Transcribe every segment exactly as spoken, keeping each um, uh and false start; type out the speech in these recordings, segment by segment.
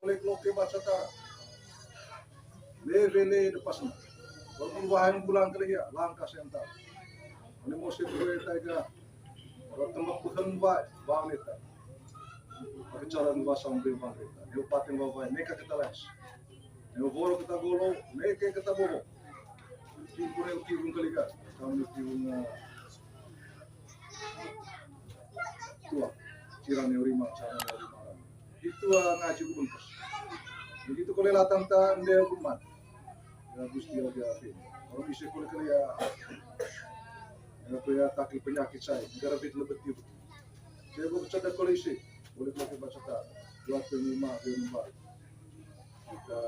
Lek loke baca tara. Leve le depas na. Walaupun wahai bulan kali ya, langkah sentar. Ini musim gue taiga. Kalau tembak bukan baik, bang neta. Pakai cara bahasa mungkin bang neta. Ini paten bawa baik, neka kita les. Ini boro kita golo, neka kita bobo. Tipu ne tipu kali ka. Kami tipu na. Tua, kirang ne urima, cara ne urima. Itu, ah, ngaji ku bengkes. Begitu kole latan ta ende kuman. Ya, Gusti, ya, ya, ya. Orang bisa kole kali ya. Ya, aku ya, takil penyakit saya. Negara bit lebet itu. Saya bercanda kole isi. Boleh pakai baca tak. Buat pengumuman, pengumuman. Kita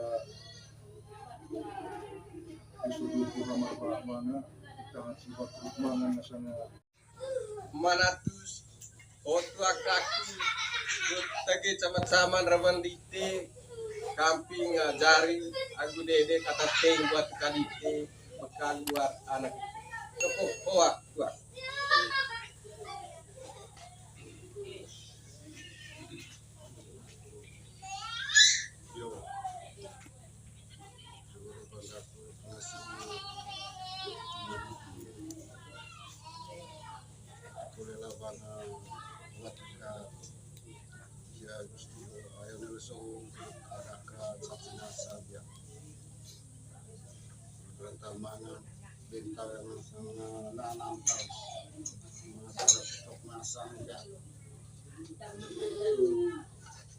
disuruh Muhammad Rahmana. Kita ngasih waktu mangan, ngasih Manatus, otu akaku, tagi camat-caman rawan dite, kamping, ah, jari, agu dede, kata teng buat kadite, bekal buat anak. Kepo, hoa, tua. Yo. Kole labangan, watika, ya, Gusti, ayo ne lesong, araka, satu nasa, ya. Berantamangan, bentang, nanam, masuk, masang, ya.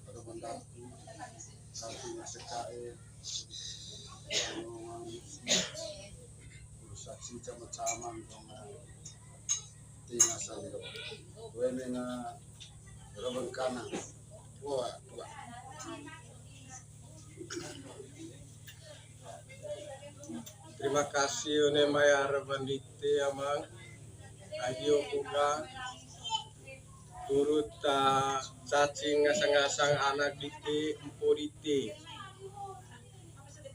Pada pendamping, samping S K E, saksi sama-sama, tinggal satu. Gue menga, rebengkana. Wah, wah. Terima kasih one mai arep dite amang. Adio kuga turut, ah, cacing ngasang-ngasang anak dite, empo dite.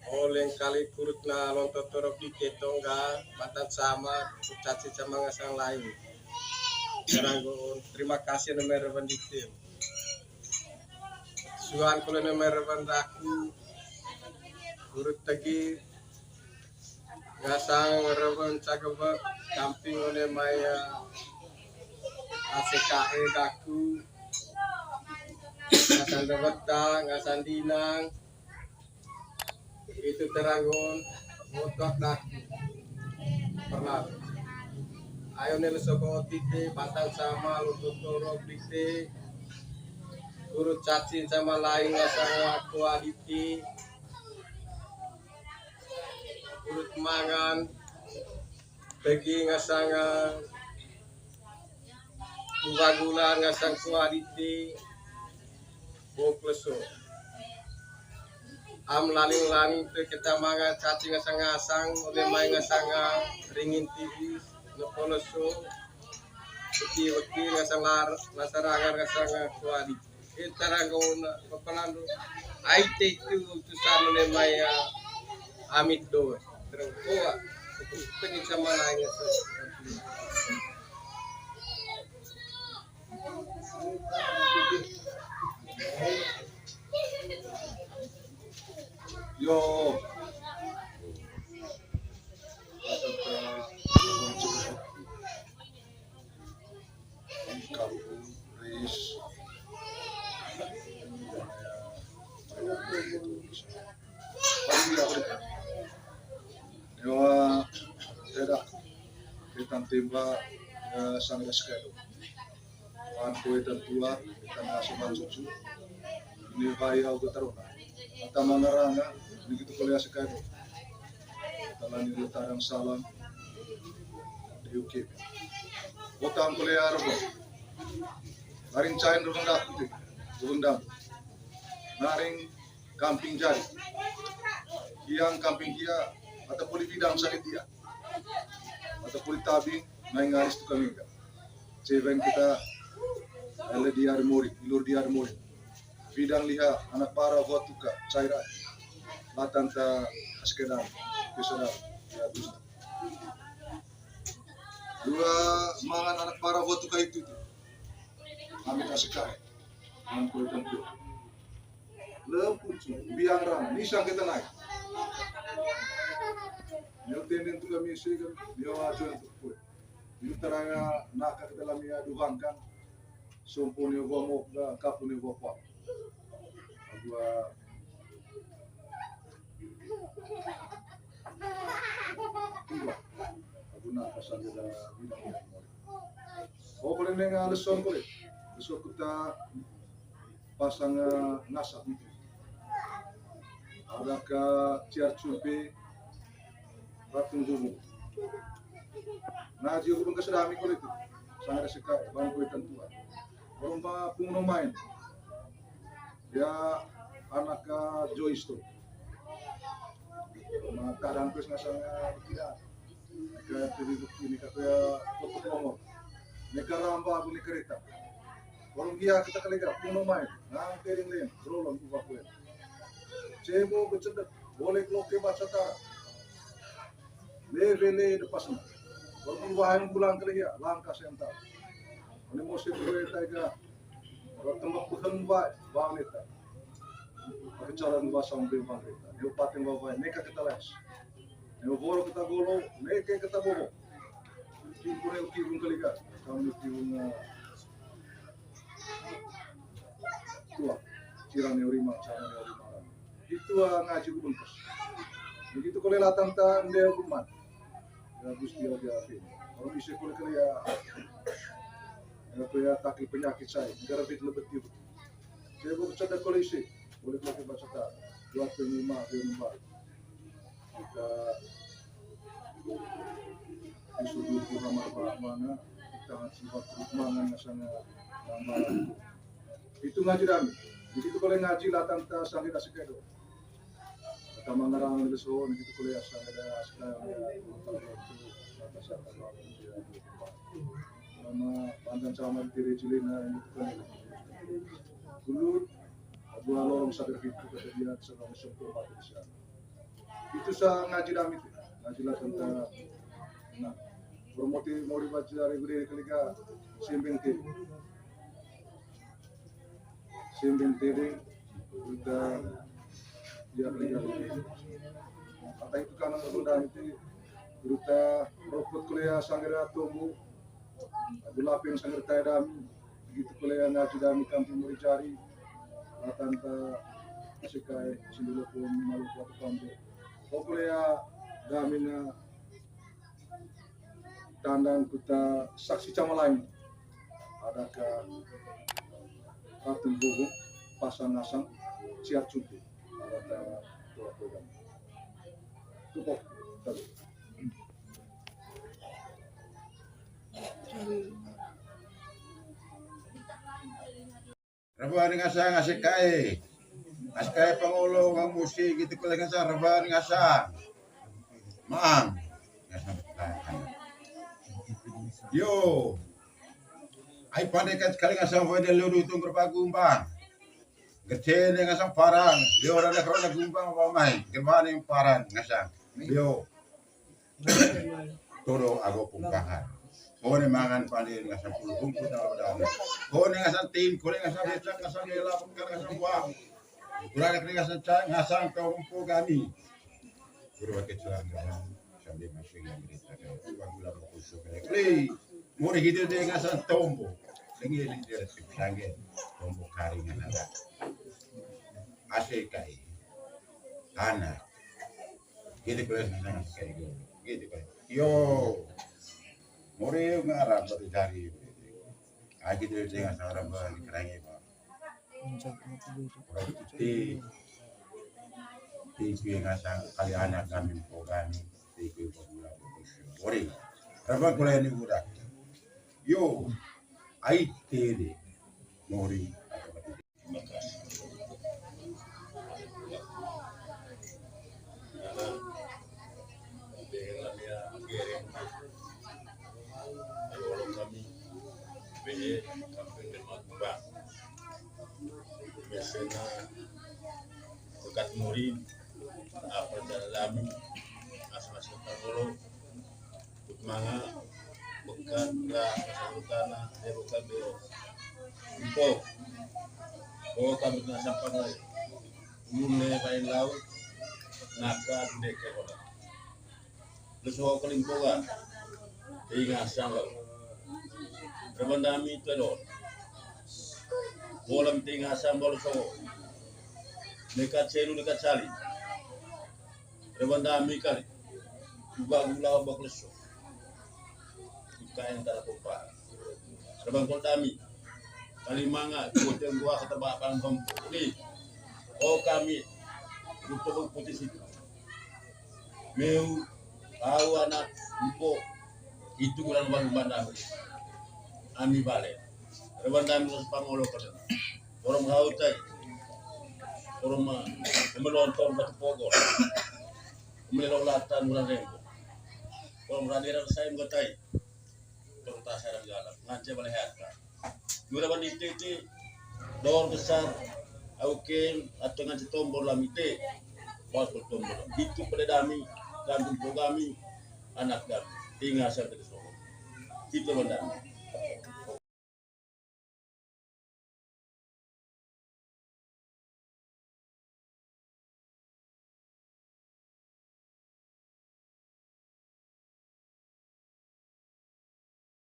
Oleng kali kurut na lonto torok dite tongga, matan sama, cacing sama ngasang lain. Sekarang terima kasih one mai arep dite. Suan kole one mai arep daku, kurut tegi, ngasang rewen cagebek, kamping one mai, ah, A C K E daku, ngasang deweta, ngasang dinang, itu teranggon, motok daku. Pernah. Ayo ne lesoko tite, batang sama, lutut torok tite, kurut cacing sama lain, ngasang kuah dite, kurut mangan, tegi ngasang, ah, kuah gula, ngasang kuah dite, bok leso. Am laling-laling te kita manga cacing ngasang-ngasang, one mai ngasang, ah, ringin tiis, nopo leso, weki-weki ngasang lar-, lasarangan ngasang, ah, kuah dite. Kita rangona, papalan do. Ai te itu utusan one mai, ah, amit do. Terus, oh, ah, itu pengen sama lain, ah. Yo. Kampung, Ris. Yo, tidak. Kita timba, eh, sana sekali. Wan kue tertua, kita ngasih mansucu. Ini bayau ke teruna. Kata mangaranga, ini gitu kuliah sekali. Kita lani letarang salam. Di U K. Botang kuliah arbo. Laring cain rundang putih. Rundang. Laring kamping jari. Hiang kamping hia, mata poli bidang sakit dia. Mata poli tabing, naing aris tukang iga. Ceven kita, ele dia mori, ilur dia mori. Bidang liha, anak para, votuka, caira. Latan ta, askedan, kesedan, ya, dusta. Dua mangan anak para, votuka itu tuh. Kami kasih kai. Ampun, ampun. Lempucu, biang rang, nisang kita naik. Nyo tenden tu kami isi kan, nyo acuan tu kue. Ini terang naka kita lami adu bangkan. Sumpun nyo gua mok, kapun nyo gua pap. Gua Tiba. Aku nak pasang kita bidang. Oh, boleh nenga leson boleh. Leson kita pasang, eh, ngasak itu. Ada ke ciar cumpe, ratung gubung. Nah, jio gubung kesedami boleh itu. Sangat ada sekat, bangku ikan tua. Orang pung no main. Ya, anak, eh, Joyce tu. Ma, kadang terus ngasang, eh, tidak. Neka tiri bukti, neka kuya kotok nomor. Neka ramba, aku neka reta. Orang dia kita kali gak, pung no main. Nang tering len, rolon, ubah kue. Cebo kecedek, boleh keloke baca tara. Levele de pasna. Orang wahai bulan kali ya, langkah sentar. Ini musim kue taiga. Orang tembak bukan baik, bang neta. Pakai cara bahasa mungkin bang neta. Dia pakai bawa baik, neka kita les. Dia boro kita boro, neka kita boro. Kimpun yang kimpun kali kan. Kami kimpun, eh, tua. Cirang yang rima, cirang yang rima. Itu, ah, ngaji ku bengkes. Begitu kole latan ta ende kuman. Ya, Gusti aja api. Orang bisa kole kali ya. Ya, aku ya takil penyakit saya. Negara fit lebih tinggi. Saya mau bercanda kole isi. Boleh pakai bahasa ta. Buat penguma, penguma. Kita disuruh Tuhan mana, kita ngasih waktu mangan, ngasana, nambah. Itu ngaji dami. Di situ boleh ngaji latan ta sangit asik edo. Kata mangarang di so, di situ boleh asal ada asal, ya, nama pandan sama di tiri cilina, di situ boleh. Dulu, dua lorong sadar gitu, kata dia, sama sempur mati di sana. Itu sa ngaji dami tu, ngaji latan ta, nah, promote mau dibaca dari gede kali ka, simbing ti. Simbing tiri, ruta, ya, kali ka. Apa itu kanan ruta itu, ruta ropot kuliah sangera tumbuh, aku lapin sangera taya dami, begitu kuliah ngaji dami kampung Murijari, latan ta sikai, sindulupun, malu kuat kampung. Kau kuliah dami na, Tandang kuta saksi camalain. Ada ka Ratu Bogo, Pasang Ngasang, Ciar Cumpi. Ada ka tua program. Cukup, tadi. Raba ni ngasang asik kae. Asik kae pangolo ngang musi gitu kole ngasang raba ni ngasang. Maang. Yo. Ai pande kan sekali ngasang wede ludu tung berpagumbang. Gede ni ngasang parang. Yo rada kerana gumbang apa mai. Gerbani parang ngasang. Yo. Todo ago pungkahan. Kone mangan pande ngasang pulu bungkus na wadana. Kone ngasang tim, kone ngasang becak, ngasang lela, bukan ngasang buah. Kurang kene ngasang ca-, ngasang kau rumput kami. Kurang kecuali ngasang sambil masih yang berita kan. Kurang gula bungkus kene. Kli, mau hidup dia ngasang tombo. Lagi dia sangge tombo karingan ada. Asik kai. Anak. Gitu, Bos, misalnya kayak gitu. Gitu, Bos. Yo. More ngarang batu jari. Aja tuh dengan seorang bang dikerangi, Bang. Orang putih. Tipe ngasang kali anak kami, po kami. Tipe pemula. More. Rabang kuliah ini udah. Yo. Ai tede. More. Mesen dekat muri, apa dalam, asal-asal dulu. Manga, bekan, ra, asal utana, dia bekan, dia. Empo. Oh, kami kena sampah lagi. Lule bain lau, naka dudeke koda. Leso kalimpoga, tinga sambal. Reban dami tuedon. Bolam tinga sambal so. Neka celu neka cali. Reban dami kali. Uba gula uba kleso. Buka yang tara pompa. Reban kol dami. Kalimanga, kuteng gua kata babang hom. Ni. Oh kami. Kutu putih situ. Meu, au anak, empo. Itu kurang baru mana. Ami bale. Reban dami los pangolo kada. Orang hau tai. Orang ma, melontor batu pogor. Melelolatan orang rembo. Orang radera saya enggak tai. Tong tasarang galak, ngance bale harta. Dua raban ite ite, dor besar, au kem, atau ngance tombol lam ite. Bos tombol lam. Itu pada dami, kampung po kami, anak kami. Tinga saya ke sono. Itu benda.